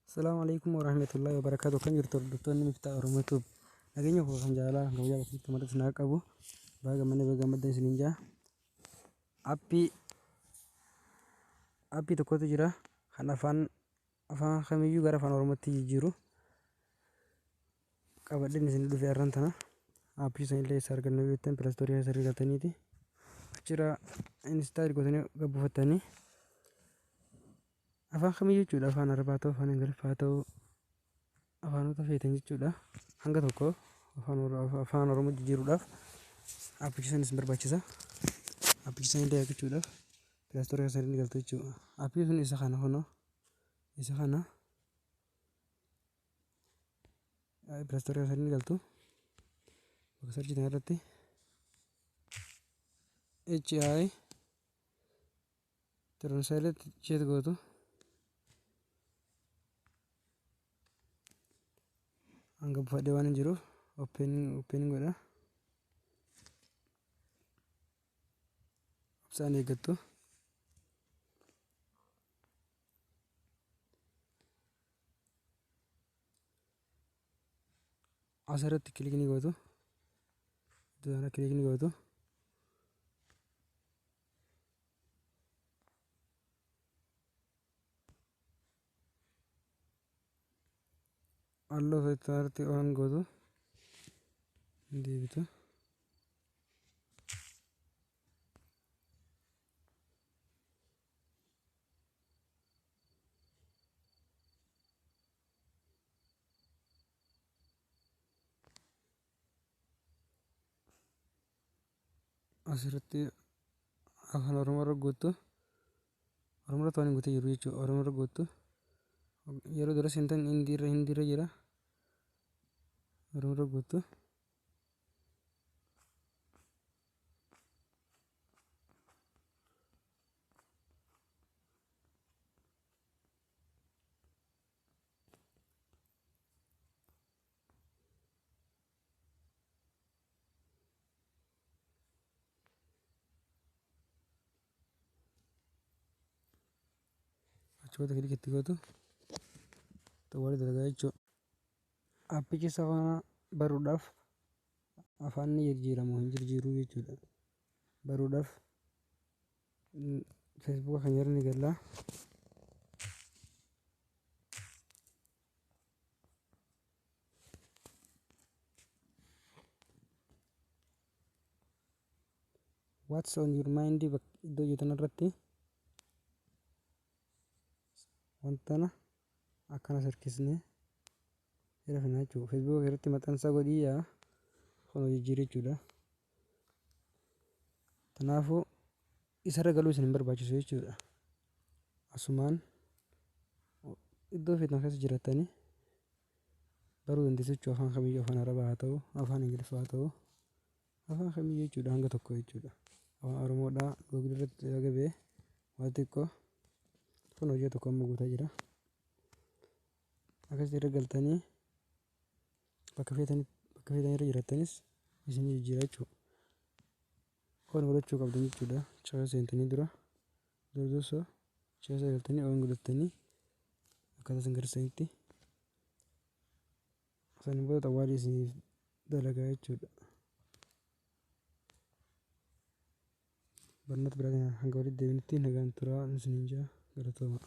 Assalamu alaikum warahmatullahi wabarakatuh. Kan jirtu hordoftoonni Miftaa Oromoo Tube. Nageenya koo kan jaalala kan kabajaa bakka marti isin haa qabu. Baga gammadee baga gammaddan isiniin jaa. Aappii tokkotu jira kan afaan kamiyyuu gara afaan Oromootti jijjiiru. Qabadheen isin dhufe har'aan tana. Aappii san illee eessa arganna beektan Play Store keessa argataniiti. Achirraa install gootanii gabbuufattanii. Afaan kamiyyuu jechuudha, afaan Arabaa ta'u, afaan Ingiliffaa ta'u, afaanota feetan jechuudha. Hanga tokko afaan Oromoo jijjiiruudhaaf aappichi san isin barbaachisa. Aappichi san illee argachuudhaaf Play Store keessa ni galtu jechuudha. Aappiin sun isa kana kunoo isa kana Play Store keessa ni galtu. Bakka search kana irratti HI Translate chat gootu. Hanga buufadhee waan hin jiruuf open godha. Obsaan eeggattu. Asirratti click ni gootu. Iddoo kana click ni gootu. Halluu irratti on gootu. Deebitu. Asirratti afaan Oromoo irra guuttu. Oromoo irratti waan hin guutin jiru jechuudha. Oromoo irra guuttu. Yeroo dura seentan Hindiirra jira. Oromoo irra guuttu. Achi booda click itti gootu. Xawwaali dalagaa jechuudha. Aappichi isa kana baruudhaaf afaan ni jijjiiramu hin jijjiiru jechuudha. Baruudhaaf Feesbuuka kan jedhu ni galla. What's on your mind iddoo jettan irratti wanta akkana harkisnee jira fina jechuudha. Feesbuuka irratti maxxansa godhii yaa kun jijjiiru jechuudha. Kanaafuu isarra galuu isin hin barbaachisu jechuudha. Asumaan iddoo feetan keessa jiraatanii baruu dandeessu jechuudha. Afaan kamiyyuu, afaan Arabaa haa ta'u, afaan Ingiliffaa haa ta'u, afaan kamiyyuu jechuudha hanga tokko jechuudha. Afaan Oromoodhaa Google irratti dhagabee waan xiqqoo kun hojii tokko amma guutaa jira. Akkasitti irra galtanii bakka feetan irra jiraattanis isin jijjiira jechuudha. On godhachuu qabdan jechuudha. Caa seentanii dura dursoo caa galtanii on godhattanii akkaataa isin garsiisanitti saniin booda xawwaalii isiniif dalagaa jechuudha. Barnoota biraatiin hanga walitti deebinutti nagaan turaa isiniin jaa, galatooma.